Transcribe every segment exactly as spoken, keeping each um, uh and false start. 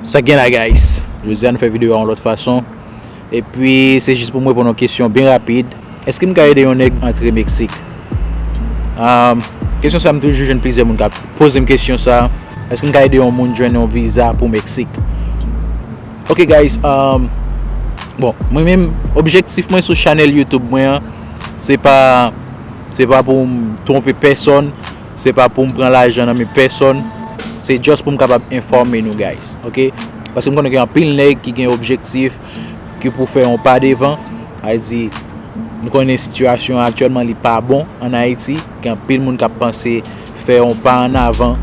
Sa gen la, guys. Jodi a nou fè videyo a yon lòt fason. Epi, se jis pou m reponn yon kesyon byen rapid. Èske m ka ede yon nèg antre Meksik? Um, kesyon sa, m toujou jwenn plizyè moun k ap poze m kesyon sa. Èske m ka ede yon moun jwenn yon viza pou Meksik? Ok, guys. Um, bon, mwen menm, objektif mwen sou chanèl YouTube mwen an, se pa, se pa pou m twonpe pèsonn. Se pa pou m pran lajan nan men pèsonn. Se just pou m kapab enfòme nou, guys. Ok? Paske m konnen gen anpil nèg ki gen objektif, ki pou fè yon pa devan. Sa vle di, nou konnen sitiyasyon an aktyèlman, li pa bon ann Ayiti. Gen anpil moun k ap panse fè yon pa ann avan.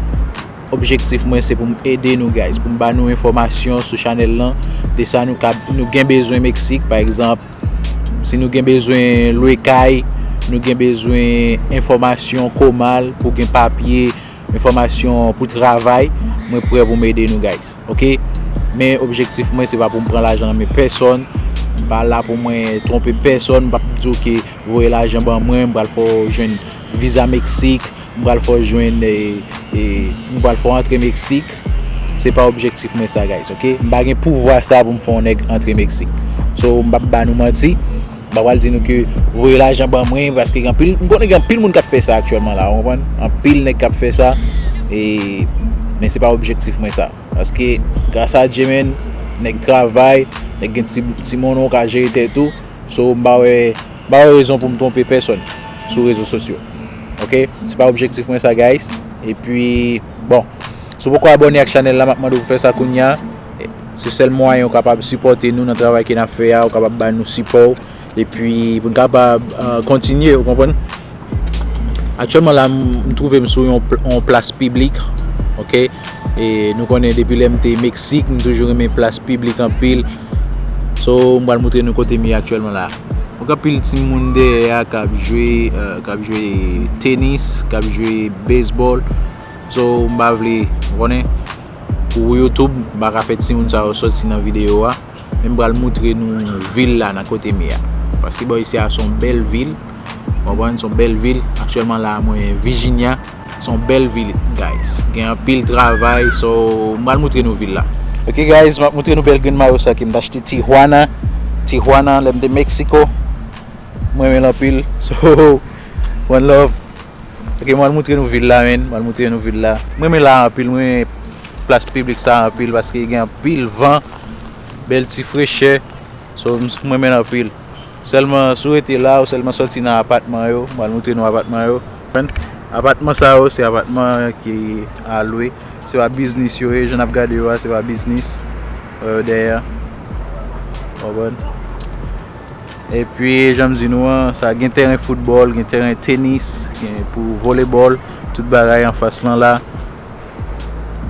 Objektif mwen, se pou m ede nou, guys, pou m ba nou enfòmasyon sou chanèl lan, de sa nou ka, nou gen bezwen Meksik, pa egzanp, si nou gen bezwen lwe kay, nou gen bezwen enfòmasyon komal pou gen papye, enfòmasyon pou travay, mwen prè pou m ede nou, guys. Ok? Men objektif mwen, se pa pou m pran lajan nan men pèsonn. M pa la pou mwen twonpe pèsonn. M p ap di w ke voye lajan ban mwen, m pral fè w jwenn viza Meksik, m pral fè w jwenn, e, e, m pral fè w antre Meksik. Se pa objektif mwen sa, guys, ok? M pa gen pouvwa sa pou m fè yon nèg antre Meksik. So, m p ap ba nou manti. M pa pral di nou ke voye lajan ban mwen, paske gen anpil, m konnen gen anpil moun k ap fè sa aktyèlman la, w konprann? Anpil nèg k ap fè sa, e, men se pa objektif mwen sa. Paske, gras a Dye, menn, nèg travay, nèg gen ti, ti monnen, w ka jere tèt ou. So, m pa wè, m pa wè rezon pou m twonpe pèsonn sou rezo sosyo. Ok? Se pa objektif mwen sa, guys. Epi, bon, si w poko abòne ak chanèl la, m ap mande w pou fè sa kounye a. Se sèl mwayen w kapab sipòte nou nan travay ke n ap fè a, w kapab ba nou sipò w. Epi, pou n kapab, euh, kontinye, w konprann? Aktyèlman la, m, m twouve m sou yon pl-, yon plas piblik, ok? E nou konnen depi lè m te Meksik, m toujou renmen plas piblik anpil. So, m pral montre nou kote m ye aktyèlman la. Ou gen anpil timoun dèyè a k ap jwe, euh, k ap jwe tenis, k ap jwe bezbòl. So, m pa vle, w konnen, pou YouTube, m pa ka fè timoun sa yo sòti nan videyo a. Men m pral montre nou vil la nan kote m ye a. Paske bò isi a se yon bèl vil. Ou konprann? Se yon bèl vil. Aktyèlman la, mwen Virginia. Se yon bèl vil, guys. Gen anpil travay. So, m pral montre nou vil la. Ok, guys, m ap montre nou bèl grenn mayo sa ke m t achte Tijuana. Tijuana, lè m te Mexico. Mwen renmen l anpil. So, one love. Ok, m pral montre nou vil la, menn. M pral montre nou vil la. Mwen renmen la anpil. Mwen renmen plas piblik sa anpil paske gen anpil van. Bèl ti frechè. So, m, mwen renmen l anpil. Sèlman, si w rete la, ou sèlman sòti nan apatman yo, m pral montre nou apatman yo. Apatman sa yo, se apatman ki a lwe. Se pa biznis yo ye, jan n ap gade yo a, se pa biznis. Wè yo dèyè a. Konprann? Epi, jan m di nou an, sa gen tèren foutbòl, gen tèren tenis, gen pou volebòl, tout bagay anfas lan la.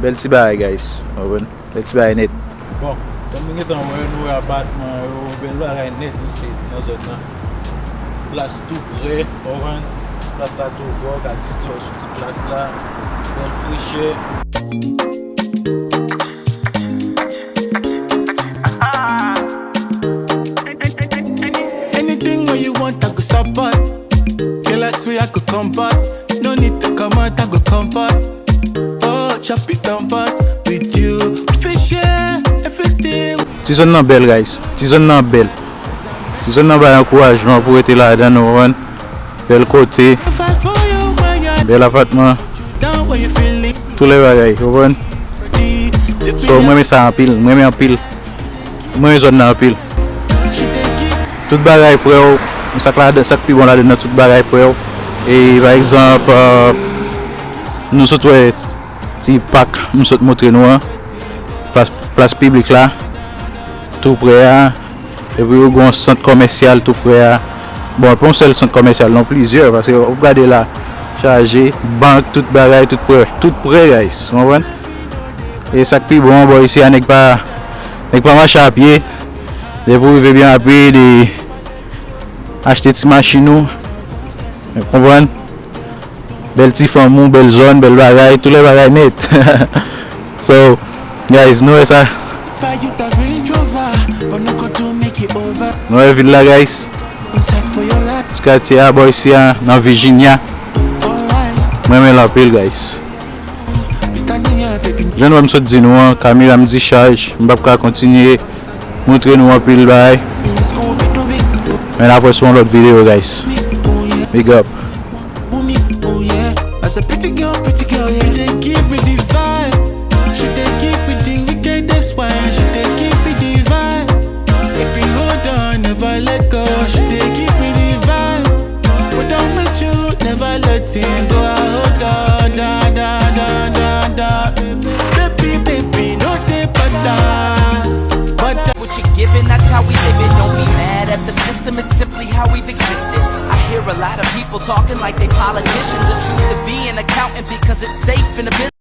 Bèl ti bagay, guys. Konprann? Bèl ti bagay nèt. Bon, kòm nou gentan wè, nou wè apatman yo, bèl bagay nèt isit nan zòn nan. Ti plas tou prè, konprann? Ti plas la tou prè, w ka distrè w sou ti plas la. Bèl frechè. Anything wey you want, I go support. Girl, I swear I could comfort. No need to come out, I go comfort. Oh, chop it down, but with you, we fit share everything. Ti zòn nan bèl, guys. Ti zòn nan bèl. Ti zòn nan bay ankourajman pou rete ladan, nou konprann. Bèl kote. Bèl apatman. Tou lè bagay, ou konprann? So, mwen renmen sa anpil, mwen renmen anpil. Mwen renmen zòn nan anpil. Tout bagay prè w, sa k ladan, sa k pi bon ladan nan tout bagay prè w. E, pa egzanp, euh, nou sot wè ti pak, m sot montre nou an. Plas, plas piblik la, tou prè a. Epi ou gen yon sant kòmèsyal tou prè a. Bon, pa yon sèl sant kòmèsyal, non, plizyè, paske w ap gade la, chaje, bank, tout bagay, tout prè, tout prè, guys, ou konprann? E sa k pi bon, bò isi a, nèg pa, nèg pa mache a pye. Depi w rive byen rapid, e achte ti machin ou, ou konprann? Bèl ti fanm ou, bèl zòn, bèl bagay, tout lè bagay nèt. So, guys, nou wè sa. Nou wè vil la, guys. Ti katye a, bò isi a, nan Virginia. Mwen renmen l anpil, guys. Jan nou wè m sot di nou an, kamera m dichaj, m p ap ka kontinye montre nou anpil bagay. Men apre sou yon lòt videyo, guys. Big up. As a pretty girl, pretty girl, yeah. She dey give me the vibe. She dey give me the wickedest wine. She dey give me the vibe. Baby, hold on, never let go. She dey give me the vibe. When I'm with you, never letting go. I hold on, da da da da da. Baby, baby, no dey bother, bother. What you giving, that's how we live it. Don't be mad at the system, it's simply how we've existed. I hear a lot of people talking like they politicians and choose to be an accountant because it's safe in the business.